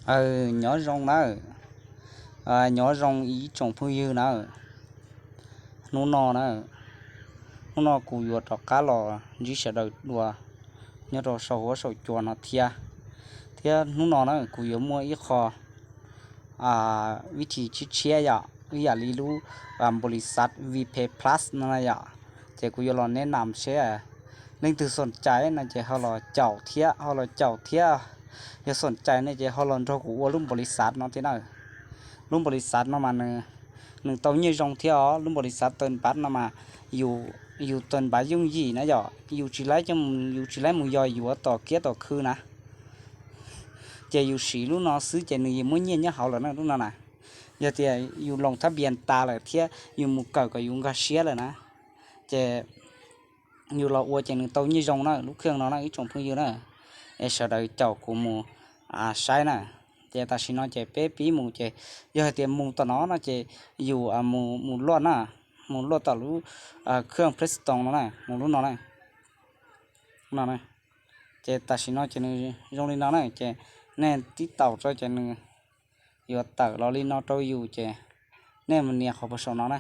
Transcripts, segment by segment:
Aw, nyob zoo nawb, nyob zoo ib tsoom phooj ywg nawb. Hnub no na, hnub no kuv yuav rov qab los ntsib sawv daws dua nyob rau saum huab saum cua no thiab. Thiab hnub no na kuv yuav muaj ib qho vib thim tshiab tshiab yom, ib yam li lub npaus lis xav Vpay Plus no na yom. Ces kuv yuav los neb nam seb leej twg xoom cai no ces ho los caum thiab, ho los caum thiab. Yog xoom cai ne ces ho los nrog kuv ua lub npaus lis xav no thiab na. Lub npaus lis xav no mas nws tau nyiaj zoo thiab os. Lub npaus lis xav taws npav no mas yus taws npav yooj yim na yom, yus tsis laib, yus tsis laib mus yos yuav tom kiab tom khw na. Ces yus siv lub no xwb ces nws yeej muaj nyiaj nyob hauv lawm na lub no na. Yog tias yus loos thab npias tas lawm thiab yus mus kawm kom yus nkag siab lawm na, ces yus los ua ces nws tau nyiaj zoo na lub khaj no na ib tsoom phooj ywg na. Es sawv daws caum kuv mus saib na. Ces tam sim no ces peb pib mus ces yog hais tias mus tom no no ces yus mus luaj na, mus luaj tom lub khaj Play Store no na, mus lub no na. Ces tam sim no ces nws zoo li no na, ces nej tib taus rau ces nws yuav tawm los li no rau yus ces nej mus nias qhov puag saum no na.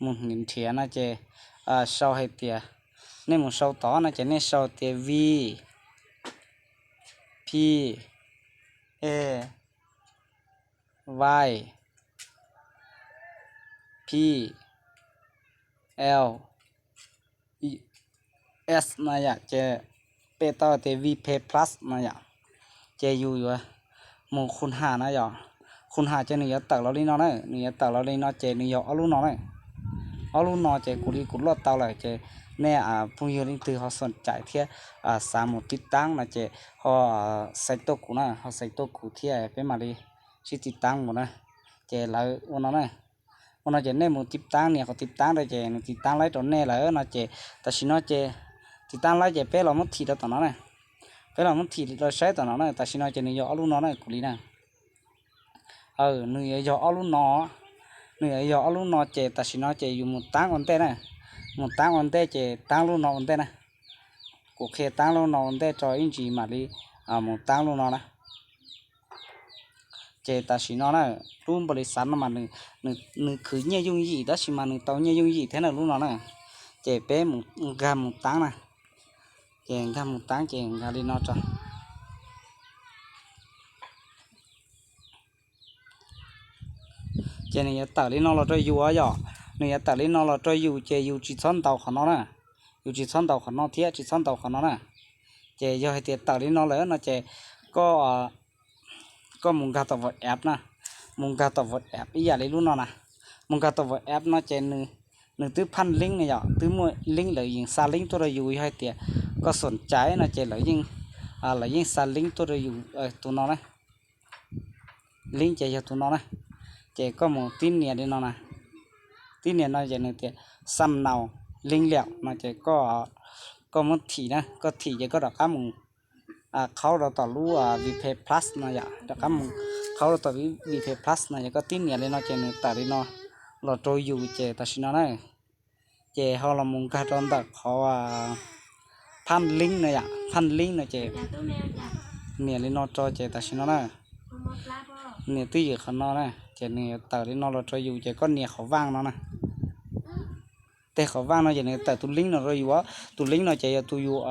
Mus nrhiav no ces sau hais tias, nej mus sau tod no ces nej sau tias V P A Y P L S no yom, ces peb tau tias Vpay Plus no yom. Ces yus yuav mus khu ha na yom, khu ha ces nws yuav tawm los li no na, nws yuav tawm los li no ces nws yog ob lub no na. Ob lub no ces kuv li kuv luaj tau lawm ces nej phooj ywg leej twg ho xoom cai thiab xav mus tib taab no ces ho xaiv tuaj kuv na, ho xaiv tuaj kuv thiab peb mam li sib tib taab mus na. Ces lawv ua no na, ua no ces nej mus tib taab, nias qhov tib taab rau ces nws tib taab laib rau nej lawm no ces tam sim no ces tib taab laib ces peb los muab thim rau tom no na. Peb los muab thim los saib tom no na, tam sim no ces nws yog ob lub no na kuv li na. Aw, nws yuav yog ob lub no, nws yuav yog ob lub no ces tam sim no ces yus mus taab ua ntej na, mus taab ua ntej ces taab lub no ua ntej na. Kuv qhia taab lub no ua ntej rau ib ntsis mam li mus taab lub no na. Ces tam sim no na, lub npaus lis xav no mas nws khwv nyiaj yooj yim tab sis mas nws tau nyiaj yooj yim thiab na lub no na. Ces peb mus nkag mus taab na, ces nkag mus taab ces nkag li no rau. Ces nws yuav tawm li no los rau yus yom, nws yuav tawm li no los rau yus ces yus tsis txhob ntaus qhov no na, yus tsis txhob ntaus qhov no thiab tsis txhob ntaus qhov no na. Ces yog hais tias tawm li no lawm no ces koj koj mus nkag tom WhatsApp na, mus nkag tom WhatsApp ib yam li lub no na. Mus nkag tom WhatsApp no ces nws twb phaj leeb na yom, twb muaj leeb lawv yeej xa leeb tuaj rau yus, yog hais tias koj xoom cai no ces lawv yeej, lawv yeej xa leeb tuaj rau yus tus no na. Leeb ces yog tus no na. Ces koj mus tib nias li no na, tib nias no ces nws tias xăm naus leeb liam no ces koj muab thim na, koj thim ces koj rov qab mus qhaub rau tom lub Vpay Plus no yom, rov qab mus qhaub rau tom Vpay Plus no ces koj tib nias li no ces nws tawm li no los rau yus ces tam sim no na, ces ho los mus nkag rau ntawm qhov phaj leeb no yom, phaj leeb no ces nias li no rau ces tam sim no na, nias twj ywm qhov no na ces nws yuav tawm li no los rau yus ces koj nias qhov vaj no na. Teg qhov vaj no ces nws tawm tus leeb no rau yus, tus leeb no ces yog tus yus,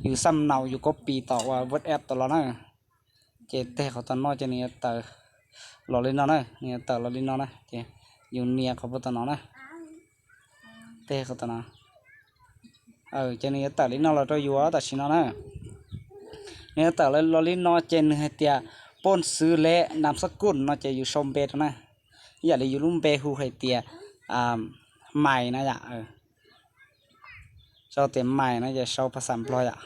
yus xăm naus yus copy tom uas WhatsApp tom los na. Ces teg qhov tom no ces nws yuav tawm los li no na, nws yuav tawm los li no na ces yus nias qhov puag tom no na. Teg qhov tom no ces nws yuav tawm li no los rau yus tam sim no na. Nws yuav tawm los li no ces nws hais tias poj xwb le nam xab kuj no ces yus sau npe rau na. Ib yam li yus lub npe hu hais tias Maiv na yom. Sau tias Maiv no ces sau phaj xas Nplog yom.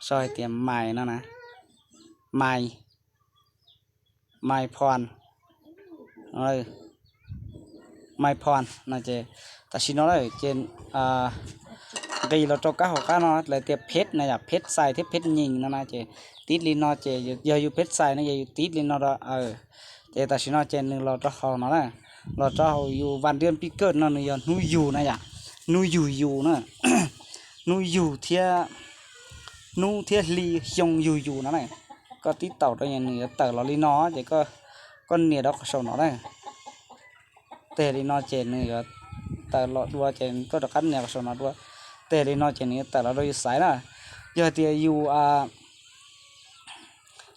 Sau hais tias Maiv no na, Maiv, Maiv Phon, Maiv Phon no ces tam sim no ces nqis los rau kab hauv qab no lawv tias pheb na yom, pheb xais thiab pheb nyeem no na ces tib li no ces yog yus pheb xais no ces yus tib li no rau. Ces tam sim no ces nws los rau hauv no na, los rau hauv yus vas diaj pij kawj no nws yog hnub yug na yom, hnub yug yus na, hnub yug thiab hnub thiab hli xyoo yug yus no na. Koj tib taum rau nws yuav tawm los li no ces koj nias rau qhov saum no na. Teg li no ces nws yuav tawm los dua ces koj rov qab nias qhov saum no dua. Teg li no ces nws yuav tawm los rau yus xaiv na. Yog tias yus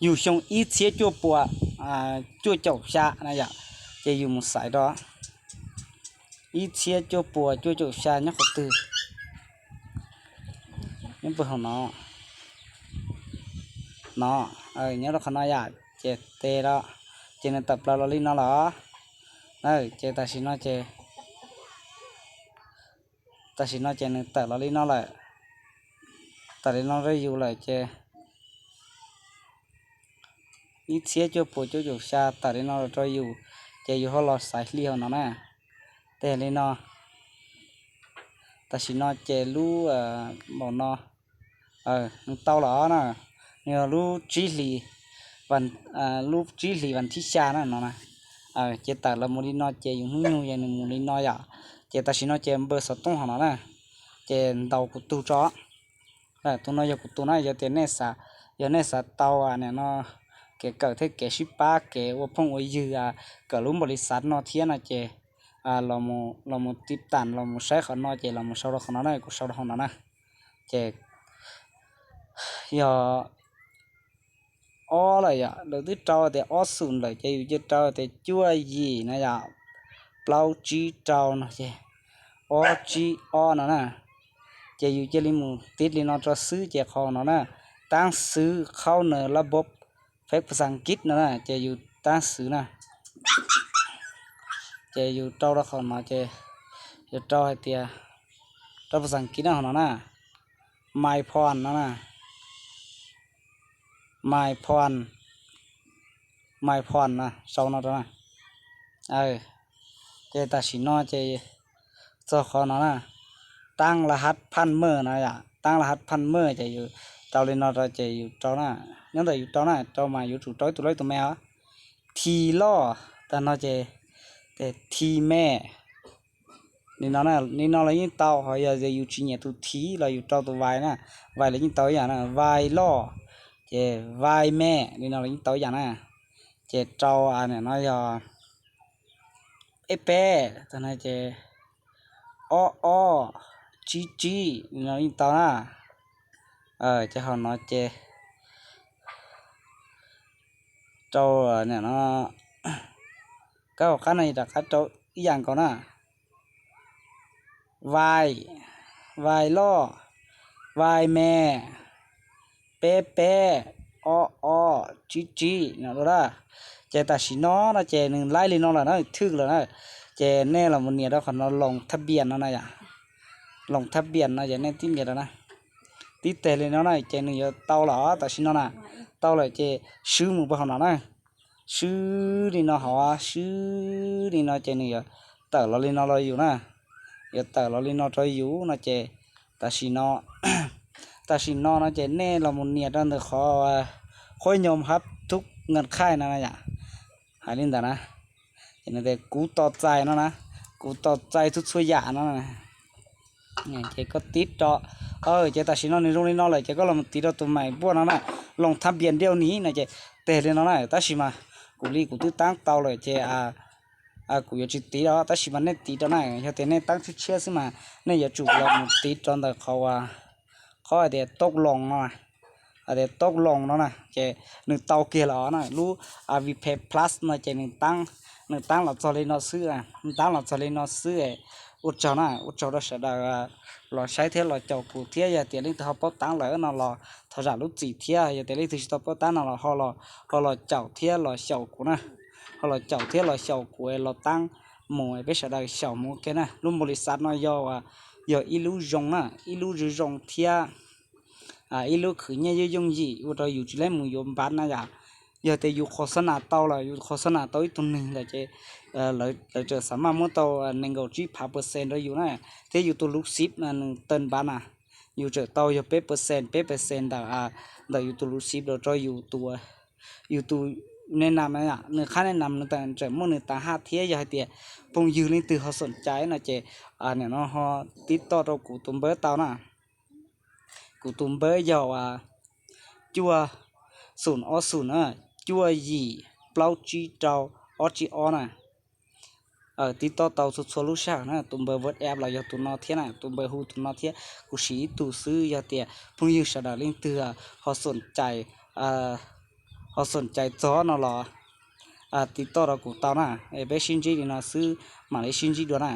yus xyoo ib txhiab cuaj puas cuaj caum xya na yom, ces yus mus xaiv rau ib txhiab cuaj puas cuaj caum xya nyob qhov twg, nyob puag hauv no, no, nyob rau qhov no yom, ces teg rau, ces nws tawm plaws los li no lawm. Ces tam sim no ces, tam sim no ces nws tawm los li no lawm, tawm li no rau yus lawm ces ib txhiab cuaj puas cuaj caum xya tawm li no los rau yus, ces yus ho los xaiv hli hauv no na. Teg li no, tam sim no ces lub npaum no nws tau lawm na, nws yog lub tsib hlis, lub tsib hlis vas thib xya na no na. Ces tawm los mus li no ces yus hnub nyoog ces nws mus li no yom. Ces tam sim no ces npawb xov tooj hauv no na, ces ntaus kuv tus tso. Tus no yog kuv tus na, yog tias nej xav, yog nej xav tau nim no kev kawm thiab kev sib pab kev ua phooj ua ywg, kawm lub npaum li xav no thiab no ces los mus tiv tam los mus saib qhov no ces los mus sau rau qhov no na, kuv sau rau hauv no na. Ces yog ob lawm yom, lawv twb rau tias ob xum lawm ces yus cia rau tias cuaj yim na yom, plaub tsib rau no ces ob tsib ob no na. Ces yus cia li mus tiv li no rau xwb ces qhov no na, taab xwb qhaub nws lab bob feb pus xas kib no na ces yus taab xwb na. Ces yus rau rau qhov no ces yus rau hais tias, rau pus xas kib na qhov no na, my phone no na, my phone, my phone na, sau no rau na. Ces tam sim no ces txog qhov no na, taab la hab phaj mej no yom, taab la hab phaj mej ces yus rau li no rau ces yus rau na, nyob ntawm yus rau na, rau mas yuav tsum rau ib tug lab ib tug me os. Thi loj tag no ces, thi me, li no, li no los yeej tau, ho yog yus tsis nyiam tus thi los yus rau tus vais na, vais los yeej tau ib yam na, vais loj, ces vais me, li no los yeej tau ib yam na. Ces rau nim no yog peb peb tag no ces ob ob tsib tsib, li no yeej tau na. Ces ho no ces rau nim no, kab hauv qab no rov qab rau ib yam nkaus na, vais, vais loj, vais me, peb peb, ob ob tsib tsib no dua na. Ces tam sim no no ces nws laib li no lawm na, thwj lawm na. Ces nej los mus nias rau qhov no loos thab npias no na yom, loos thab npias no ces nej tib nias rau na, tib teg li no na ces nws yuav tau lawm tam sim no na. Tau lawm ces swb mus puag hauv no na, swb li no hov, swb li no ces nws yuav tawm los li no los yus na, yuav tawm los li no rau yus no ces tam sim no, tam sim no no ces nej los mus nias rau ntawm qhov khuab nyoos hab thub nkas khaij no na yom, hais li ntawd na. Ces nws tias kuv tos txais no na, kuv tos txais txhua txhua yam no. Ces koj tib rau, ces tam sim no nws zoo li no lawm ces koj los mus tiv rau tus maim npuaj no na, loos thab npias ndiaj ni no ces teg li no na. Tab sis mas kuv li kuv twb taab tau lawm ces kuv yuav tsis tiv os, tab sis mas nej tiv rau na, yog tias nej taab tshiab tshiab xwb mas nej yuav tsum los mus tiv rau ntawm qhov, qhov hais tias tauj loos no, hais tias tauj loos no na ces nws tau kiag lawm os na. Lub Vpay Plus no ces nws taab, nws taab los txog li no xwb, nws taab los txog li no xwb. Ua tsaug na, ua tsaug rau sawv daws los saib thiab los caum kuv thiab, yog tias leej twg ho paub taab lawm no los thov zam lub txim thiab, yog tias leej twg tsis tau paub taab no los ho los caum thiab los xyaum kuv na, ho los caum thiab los xyaum kuv los taab mus peb sawv daws xyaum mus ua ke na. Lub npaum li xav no yog, yog ib lub zoo na, ib lub zoo zoo thiab ib lub khwv nyiaj yooj yooj yim ua rau yus tsis laib mus yuav npav na yom. Yog tias yus qhov xab nas tau lawm, yus qhov xab nas tau ib tug neeg lawm ces lawv tseem xav maj muab tau nees nkaum tsib phav percent rau yus na, thiab yus tus lub xib nws tawg npav na, yus tseem tau yog peb percent, peb percent ntawm, ntawm yus tus lub xib los rau yus tus, yus tus ne nam, nws qhab ne nam nws tseem muaj nws taag haj thiab. Yog hais tias phooj ywg leej twg ho xoom cai no ces nim no ho tib toj rau kuv tus npawb tau na. Kuv tus npawb yog cuaj xoom ob xoom na, cuaj yim plaub tsib rau ob tsib ob na. Tiv toj tau txhua txhua lub sij hawm na, tus npawb WhatsApp los yog tus no thiab na, tus npawb hu tus no thiab. Kuv siv ib tug xwb, yog tias phooj ywg sawv daws leej twg ho xoom cai, ho xoom cai txog no los tiv toj rau kuv tau na. Peb sib ntsib li no xwb, mam li sib ntsib dua na.